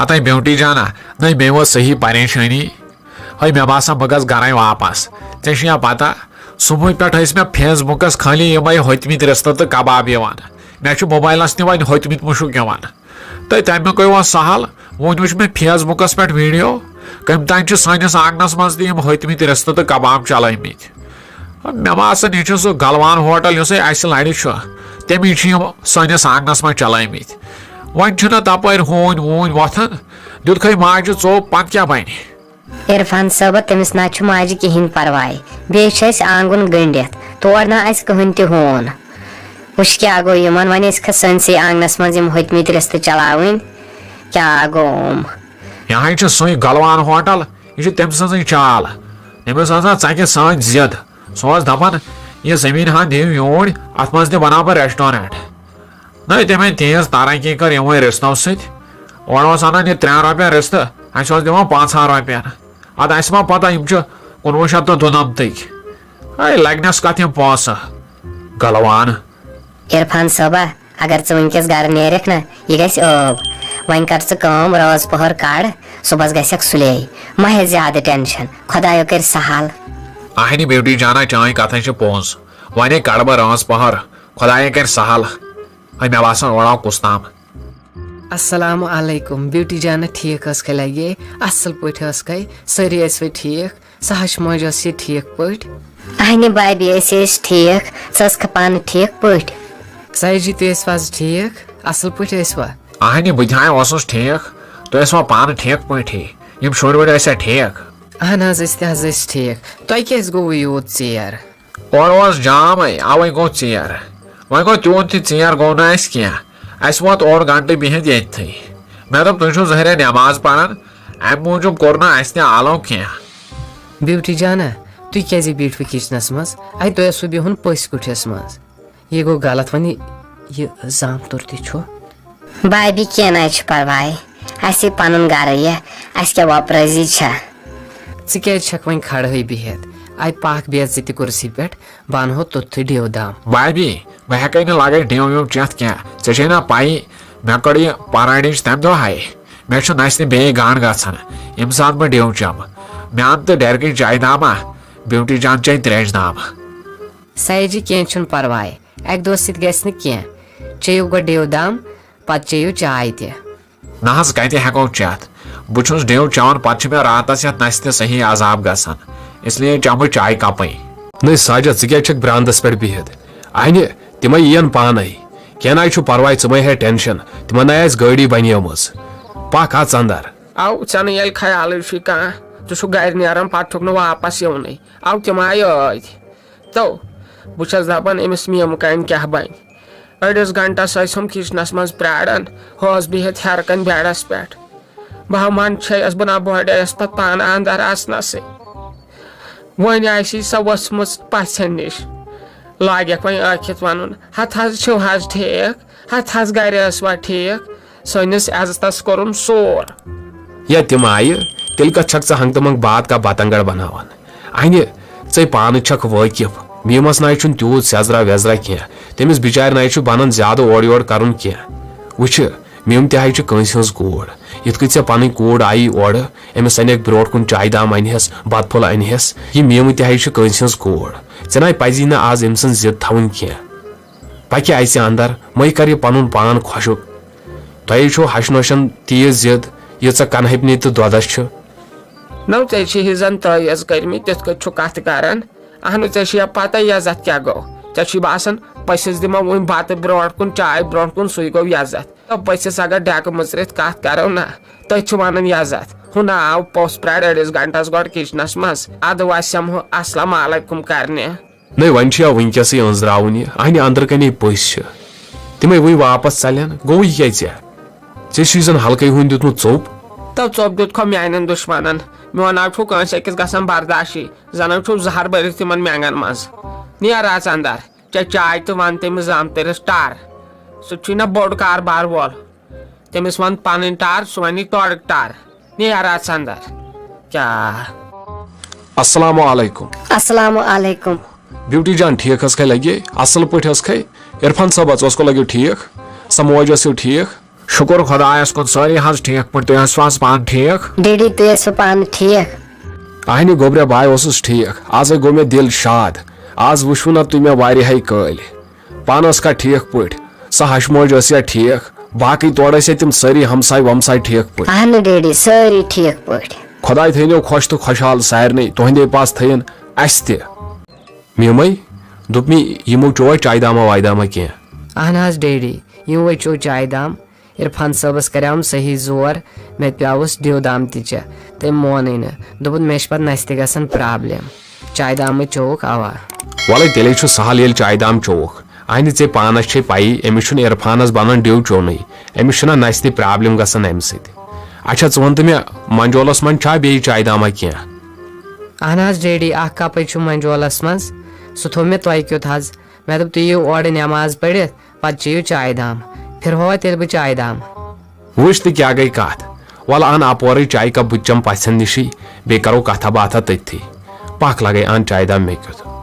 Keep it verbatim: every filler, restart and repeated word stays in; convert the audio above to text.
ہتاے beauty جانا، نٔے مےٚ وٲژ صحیح پریشٲنی۔ ہے، مےٚ باسان بہٕ گژھٕ گرے واپس۔ ژےٚ چھےٚ یا پتہ، صبحٲے پٮ۪ٹھ ٲسۍ مےٚ فیس بُکس خٲلی یِمے ہوٚتمٕتۍ رِستہٕ تہٕ کباب یِوان۔ مےٚ چھُ موبایلس تہِ وۄنۍ ہوٚتمٕتۍ مُشُک یِوان۔ تہٕ تمیُکُے اوس سہل، وۄنۍ وٕچھ مےٚ فیس بُکس پٮ۪ٹھ ویڈیو، کٔمۍ تام چھِ سٲنِس آنگنس منٛز تہِ یِم ہوٚتمٕتۍ رِستہٕ تہٕ کباب چلٲومٕتۍ۔ مےٚ باسان، یہِ چھُ سُہ گلوان ہوٹل، یُسے اسہِ لرِ چھُ، تٔمی چھِ یِم سٲنِس آنگنس منٛز چلٲومٕتۍ۔ وۄنۍ چھُنہ تپٲرۍ ہوٗنۍ ووٗنۍ وۄتھان، دیُتکھے ماجہِ ژوٚپ، پتہٕ کیٛاہ بنہِ؟ عرفان صٲبہ، تٔمِس نہ چھُ ماجہِ کِہیٖنۍ پرواے، بیٚیہِ چھُ اسہِ آنگُن گٔنڈِتھ، تور نہ آسہِ کٕہٕنۍ تہِ ہوٗن۔ وٕچھ کیٛاہ گوٚو یِمن، وۄنۍ ٲسۍ کھا سٲنسٕے آنگنس منٛز یِم ہوٚتمٕتۍ رِستہٕ چلاوٕنۍ؟ کیٛاہ گوٚوم؟ یہِ ہاے چھُ سُے گلوان ہوٹل، یہِ چھِ تٔمۍ سٕنٛزٕے چال۔ تٔمِس ٲس نا ژکہِ سٲنۍ ضد۔ سُہ اوس دپان، "یہِ زٔمیٖن ہن دِیِو یوٗرۍ، اتھ منٛز تہِ بناو بہٕ ریسٹورنٹ۔" نہ، تٔمۍ تیز ترقی کٔر یِموٕے رِستو سۭتۍ۔ اورٕ اوس انان یہِ ترٛٮ۪ن رۄپین رِستہٕ، اسہِ اوس دِوان پانٛژہن رۄپین۔ ادٕ اسہِ ما پتہ یِم چھِ کُنوُہ شیٚتھ تہٕ دُنمتٕکۍ۔ ہے، لگنس کتھ یِم پونٛسہٕ؟ گلوان۔ عرفان صٲبہ، اگر ژٕ وٕنکیٚس گرٕ نیرکھ نہ، یہِ گژھِ ٲب۔ وۄنۍ کر ژٕ کٲم، رٲژ پہر کڑ، صُبحس گژھکھ سُلے۔ مہ ہےٚ زیادٕ ٹینشن، خۄدایو کرِ سہل۔ اہنہِ بیوٹی جانا، چٲنۍ کتھے چھِ پوٚز۔ وۄنۍ کڑٕ بہٕ رٲژ پہر، خۄدایے کرِ سہل۔ ہے، مےٚ باسان، اورٕ آو کُس تام۔ السلام علیکم، بیوٹی جانا ٹھیک ٲس کھے لگے؟ اصل پٲٹھۍ ٲس کھے؟ سٲری ٲسوٕ ٹھیک؟ سہش موج ٲس یہِ ٹھیک پٲٹھۍ؟ اہنہِ بابی، أسۍ ٲسۍ ٹھیک، ژٕ ٲسکھٕ پانہٕ ٹھیک پٲٹھۍ؟ سہج جی، تُہۍ ٲسوا آز ٹھیک؟ اصل پٲٹھۍ ٲسوا؟ اہنہِ، بہٕ تہِ ہاے اوسُس ٹھیک، تُہۍ ٲسوا پانہٕ ٹھیک پٲٹھی؟ یِم شُرۍ وُرۍ ٲسیا ٹھیک؟ اہن حظ، أسۍ تہِ حظ ٲسۍ ٹھیک۔ تۄہہِ کیازِ گوٚوٕ یوٗت ژیر؟ اورٕ اوس جام ہے، اوے گوٚو ژیر۔ وۄنۍ گوٚو تیوٗت تہِ ژیر گوٚو نہٕ اَسہِ کینٛہہ۔ اَسہِ ووت اوٚڑ گنٹہٕ بِہِتھ ییٚتھٕے۔ مےٚ دوٚپ، "تُہۍ چھِو ظٲہرا نٮ۪ماز پران، اَمہِ موٗجوٗب کوٚر نہٕ اَسہِ تہِ آلو کینٛہہ۔" بیوٹی جانا، تُہۍ کیازِ بیٖٹھوٕ کچنس منٛز؟ اَتہِ تۄہہِ اوسوٕ بِہُن پٔژھۍ کُٹھِس منٛز۔ یہِ گوٚو غلط، وۄنۍ یہِ زامتُر تہِ چھُ۔ بھابھی، کینٛہہ نہ حظ چھُ پرواے، اَسہِ پنُن گرٕ یہِ، اَسہِ کیٛاہ وۄپرٲزی چھےٚ؟ ژٕ کیٛازِ چھَکھ وۄنۍ کھڑہٕے بِہِتھ؟ اَتہِ پاکھ بیٚہہ ژٕ تہِ کُرسی پٮ۪ٹھ، بہٕ اَنہو توٚتتھٕے ڈیو دام۔ بھابھی، بہٕ ہٮ۪کَے نہٕ لگے ڈیو ویو چٮ۪تھ کینٛہہ، ژےٚ چھے نا پَیی، مےٚ کٔڑ یہِ پرانِچ تَمہِ دۄہ ہَے۔ مےٚ چھُ نَژنہِ بیٚیہِ گنٛڈ گژھان، ییٚمہِ ساتہٕ بہٕ ڈیو چٮ۪مہٕ۔ مےٚ اَن تہٕ ڈٮ۪رکٕچ چایہِ دامہ، بیوٹی جان چیٚیہِ ترٛیشہِ دامہ۔ سایہِ جی، کینٛہہ چھُنہٕ پرواے، اَکہِ دۄہ سۭتۍ گژھِ نہٕ کینٛہہ۔ چیٚیِو گۄڈٕ ڈیو دام، پتہٕ چیٚیِو چاے تہِ۔ نہ حظ، کتہِ ہٮ۪کو چٮ۪تھ؟ بہٕ چھُس ڈیو چٮ۪وان، پتہٕ چھِ مےٚ راتس یتھ نستہِ صحیح عذاب گژھان، اس لیے چٮ۪مہٕ بہٕ چایہِ کپٕے۔ نٔے ساجد، ژٕ کیٛازِ چھکھ براندس پٮ۪ٹھ بِہِتھ؟ اہنہِ، تِمے یِین پانے۔ کینٛہہ ناے چھُ پرواے، ژٕ مہ ہے ٹینشن، تِمن ناے آسہِ گٲڑی بنیمٕژ۔ پکھ اژ اندر۔ او، ژےٚ نہٕ ییٚلہِ خیالٕے چھُے کانٛہہ، ژٕ چھُکھ گرِ نیران، پتہٕ چھُکھ نہٕ واپس یِونٕے۔ او، تِم آیہِ ٲدۍ۔ تو، بہٕ چھَس دَپان، أمِس میٖمہٕ کامہِ کیٛاہ بَنہِ؟ أڑِس گھنٹَس ٲسۍ ہُم کِچنَس منٛز پرٛاران، ہُہ ٲس بِہِتھ ہیٚرٕ کَنہِ بیڈَس پٮ۪ٹھ۔ بہٕ ہا منٛد چھَیَس، بہٕ نہ بۄہڑییَس پَتہٕ پانہٕ اَنٛدَر اَژنَسٕے۔ وۄنۍ آسی سۄ ؤژھمٕژ پَژھٮ۪ن نِش۔ لاگٮ۪کھ وۄنۍ ٲکھِتھ وَنُن، "ہَتہٕ حظ چھِو حظ ٹھیٖک؟" ہتھ حظ گرِ ٲسوا ٹھیٖک؟ سٲنِس عزتس کوٚرُن سور۔ یا تِم آیہِ، تیٚلہِ کتھ چھکھ ژٕ ہنگ تہٕ منگ بات کا بتنگڑ بناوان؟ اہنہِ، ژے پانہٕ چھکھ وٲقف، میٖمس ناے چھُنہٕ تیوٗت سیزرا ویزرا کینٛہہ، تٔمِس بِچارِ ناے چھُ بنان زیادٕ اورٕ یورٕ کرُن کینٛہہ۔ وٕچھِ، میٖم تہِ ہاے چھِ کٲنٛسہِ ہٕنٛز کوٗر، یِتھ کٔنۍ ژےٚ پنٕنۍ کوٗر آیی اورٕ، أمِس انکھ برونٛٹھ کُن چایہِ دام انہس، بتہٕ پھوٚل انہس، یہِ میٖمہٕ تہِ ہاے چھِ کٲنٛسہِ ہٕنٛز کوٗر۔ ژےٚ ناے پزی نہٕ آز أمۍ سٕنٛز ضد تھاوٕنۍ کینٛہہ۔ پکہِ اژِ اندر، مے کر یہِ پنُن پان خۄشک۔ تۄہے چھو ہش نوشن تیٖژ ضد، ییٖژاہ کنہپنہِ تہٕ دۄدس چھِ۔ نو ژےٚ چھِ ہِزن تٲویٖز کٔرمٕتۍ، تِتھ کٔنۍ چھُ کتھ کران۔ اہنُو، ژےٚ چھِ یا پتہ عزت کیٛاہ گوٚو؟ ژےٚ چھُے باسان، پٔژھِس دِمو وُنہِ بتہٕ برونٛٹھ کُن، چاے برونٛٹھ کُن، سُے گوٚو عزت۔ تو پٔژھِس اگر ڈیکہٕ مُژرِتھ کتھ کرو نا، تٔتھۍ چھِ ونان عزت۔ ہُہ نہ آو پوٚژھ پرٛارِ أڑِس گھنٹس گۄڈٕ کِچنس منٛز، ادٕ وسٮ۪م ہُہ السلام علیکم کرنہِ۔ نٔے، وۄنۍ چھُ یا وٕنکیٚسٕے أنٛزراوُن یہِ، اہنہِ اندرٕ کنے پٔژھۍ چھِ۔ تِمے وٕنۍ واپس ژلن، گوٚو یہِ کیٛاہ ژےٚ؟ ژےٚ چھُے زن حلقے ہُنٛد دیُتمُت ژوٚپ۔ تو ژوٚپ دیُت کھو میانٮ۪ن دُشمنن۔ میون ناو چھُو کٲنٛسہِ أکِس گژھان برداشٕے، زنن چھُو زہر بٔرِتھ تِمن مٮ۪نٛگن منٛز۔ نیر اژ اندر، چےٚ چاے تہٕ ون تٔمِس زامتٕرِس ٹر۔ سُہ چھُے نہ بوٚڑ کاربار وول۔ تٔمِس وَن پَنٕنۍ ٹار، سُہ وَنہِ تورٕک ٹار۔ نیر اَژ اَندر۔ کیٛاہ؟ السلام علیکم۔ السلام علیکم۔ بیوٹی جان، ٹھیک حظ کھے لگے؟ اصل پٲٹھۍ حظ کھے؟ عرفان صٲب حظ اوس کو لگیو ٹھیک؟ سۄ موج ٲسِو ٹھیک؟ شُکُر خۄدایَس کُن، سٲری حظ ٹھیٖک پٲٹھۍ۔ تُہۍ ٲسِو حظ پانہٕ ٹھیٖک؟ ڈیڈی، تُہۍ ٲسِو پانہٕ ٹھیٖک؟ اہنہِ گوٚبریا، بہٕ اوسُس ٹھیٖک۔ آزے گوٚو مےٚ دِل شاد۔ آز وٕچھوٕ نہ تُہۍ مےٚ واریاہے کٲلۍ۔ پانہٕ ٲسکھا ٹھیٖک پٲٹھۍ؟ سۄ ہَش موج ٲسیا ٹھیٖک؟ باقٕے تورٕ ٲسیا تِم سٲری ہمساے ومساے ٹھیٖک پٲٹھۍ؟ اہنہِ ڈیڈی، سٲری ٹھیٖک پٲٹھۍ۔ خۄداے تھٲینو خۄش تہٕ خۄشحال سارنٕے، تُہنٛدے پاس تھٲیِن اَسہِ تہِ۔ میمے، دوٚپ مےٚ، یِمو چووا چایہِ داما وایہِ داما کینٛہہ؟ اہن حظ ڈیڈی، یِموے چو چایہِ دام۔ عرفان صٲبس کریاوُم صحیح زور، مےٚ تہِ پیاوُس ڈیو دام تہِ چےٚ، تٔمۍ مونٕے نہٕ۔ دوٚپُن، مےٚ چھِ پتہٕ نستہِ گژھان پرابلم، چایہِ دامٕے چووُکھ اوا۔ وَلَے تیٚلے چھُ سہل، ییٚلہِ چایہِ دام چووُکھ۔ اہنہِ، ژےٚ پانس چھے پَیی، أمِس چھُنہٕ عرفانس بنان ڈیو چونُے، أمِس چھُنہ نستہِ پرابلم گژھان امہِ سۭتۍ۔ اچھا، ژٕ وَن تہٕ مےٚ، منجولس منٛز چھا بیٚیہِ چایہِ داما کینٛہہ؟ اہن حظ ڈیڈی، اکھ کپے چھُ منجولس منٛز، سُہ تھوٚو مےٚ تۄہہِ کیُتھ حظ۔ مےٚ دوٚپ، تُہۍ یِیِو اورٕ نٮ۪ماز پٔرِتھ، پتہٕ چیٚیِو چایہِ دام۔ پھِرہوا تیٚلہِ بہٕ چایہِ دام؟ وٕچھ تہٕ کیٛاہ گٔے کتھ۔ وَلہٕ اَن اپورٕے چایہِ کپ، بہٕ تہِ چَمہٕ پژھٮ۪ن نِشی، بیٚیہِ کرو کتھا باتھا تٔتھی۔ پکھ لگے اَن چایہِ دام مےٚ کیُتھ۔